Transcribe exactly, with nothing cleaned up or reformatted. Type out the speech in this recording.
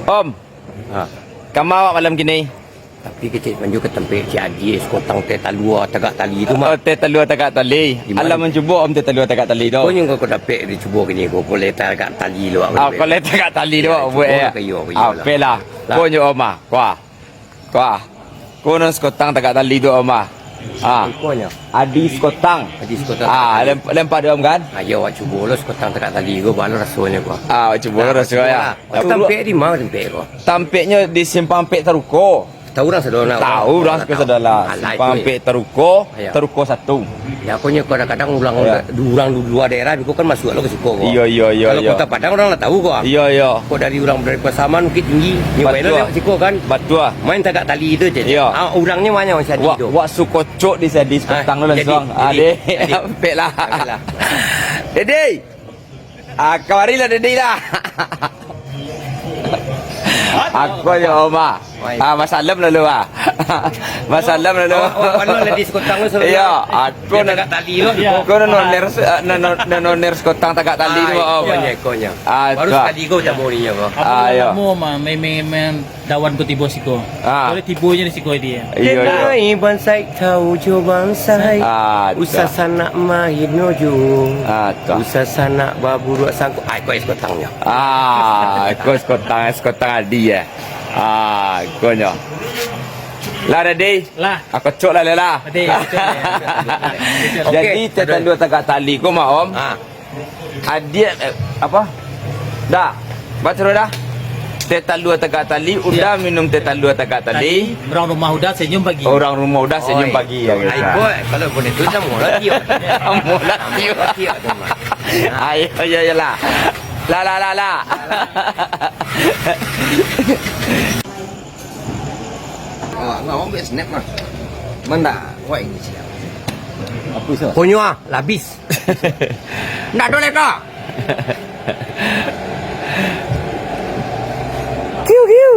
Om, ha, kama awak malam kini? Tapi kecek manjo ka tampek Cik Haji, es kotang teh talua tagak tali tu, Mak. Oh, teh talua tagak tali. Di mana? Alah mancubo Om teh talua tagak tali tu? Konyo kau dapek dicubo kini ko, koleh tagak tali tu, Mak. Ah, koleh tagak tali tu, Mak, buek, yo. Ape lah. Lah. Konyo Om ah, kuah. Kuah. Konon sekotang tagak tali tu, Om ah. Ah. Ikonyo. Adi sekotang. Adi sekotang. Ah, lem-, lempa dek Om kan? Ayo, awak cubo lo sekotang tagak tali ko, baa rasonyo ko. Ah, awak cubo lo rasonyo. Tampek di ma tampek ko? Tampeknyo di Simpang Ampek Taruko. Tahu urang sadonyo? Tahu urang sadonyo. Simpang Ampek Taruko, Taruko satu. Ya, konyo kadang-kadang urang, urang di lua daerah biko kan masuak lo ka siko ko. Iyo, iyo, iyo. Kalau Kota Padang urang lah tahu ko. Iyo, iyo. Kok dari urang dari Pasaman, Bukittinggi, nyo bae lo lewat siko kan. Batua. Main tagak tali tu je. Iyo. Ah, urangnyo banyak macam tu. Wak suko cok di sedi sekotang lo langsuang. Ah, deh. Ampek lah. Deh. Ah, kamari lah, Dedi lah. Ako yo, Om ah. Ah, basalam lalu ah. Basalam lalu. Awak, awak, awak lah di sekotang tu, saudara. Iyo, ako nan tagak tali tu. Ako nan noner, ah, nan, nan, nan noner sekotang tagak tali tu, Om. Ikonyo, ikonyo. Ah, baru sakali ko tamu ni, yo. Ah, iyo. Lamo mah, main, main, main dawan ko tibo siko. Ah. Baru tibo je di siko dia. Iyo, iyo. Denai bansai tahu jo bansai. Ah, usah sanak mahino jo. Ah, usah sanak baburuak sangko. Ai, ko es kotangnyo. Ah, ko es kotang, es kotang Adi, eh. Ah, konyo. Lah, Dedi. Lah. Ako cok lah, lah. Jadi, teh talua tagak tali ko mah, Om. Ah. Adiak, eh, apa? Dah. Baca dulu dah. Teh talua tagak tali, udah minum teh talua tagak tali. Urang rumah udah senyum pagi. Urang rumah udah senyum pagi, ya, gitu. Ai, ko, kalau buliah tu, samo lah, Tio. Samo lah, Tio. Samo lah, Tio, tu mah. Ayo, ayo, ayo lah. Lah, lah, lah, lah. Awak, awak ambil snap mah. Manda, awak ini siap. Apa sah? Konyo ah, labis. Ndak ado leka. Kiu, kiu.